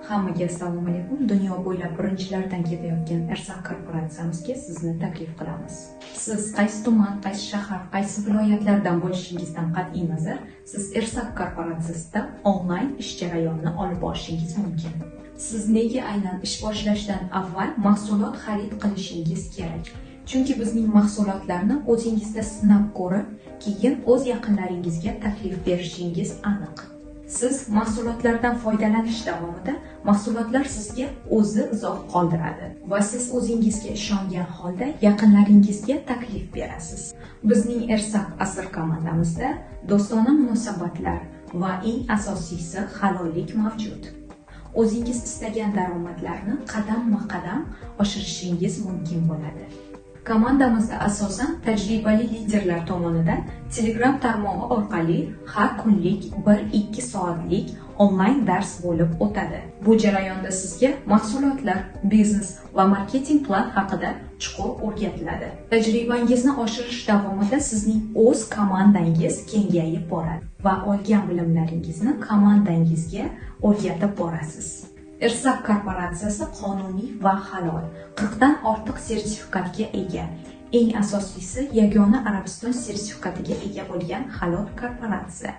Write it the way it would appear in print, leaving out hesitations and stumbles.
Hammaga assalomu alaykum. Dunyo bo'ylab birinchilardan ketayotgan Ersak korporatsiyamizga sizni taklif qilamiz. Siz qaysi tuman, qaysi shahar, qaysi viloyatlardan bo'lishingizdan qat'iy nazar, siz Ersak korporatsiyasida onlayn ish jarayonini olib borishingiz mumkin. Siz nega aynan ish boshlashdan avval mahsulot xarid qilishingiz kerak? Chunki bizning mahsulotlarni o'zingizda sinab ko'rib, keyin o'z yaqinlaringizga taklif berishingiz aniq. Siz mahsulotlardan foydalanish davomida mahsulotlar sizga o'zi izoh qoldiradi va siz o'zingizga ishongan holda yaqinlaringizga taklif berasiz. Bizning Ersak Asr komandamizda do'stona munosabatlar va eng asosiysi halollik mavjud. O'zingiz istagan daromadlarni qadamma-qadam oshirishingiz mumkin bo'ladi. Komandamizda asosan tajribali liderlar tomonidan Telegram tarmog'i orqali har kunlik 1-2 soatlik onlayn dars bo'lib o'tadi. Bu jarayonda sizga mahsulotlar, biznes va marketing plan haqida chuqur o'rgatiladi. Tajribangizni oshirish davomida sizning o'z komandangiz kengayib boradi va olgan bilimlaringizni komandangizga o'rgatib borasiz. Ersak korporatsiyasi qonuniy va halol, 40 dan ortiq sertifikatga ega. Eng asosiysi, yagona Arabiston sertifikatiga ega bo'lgan halol korporatsiya.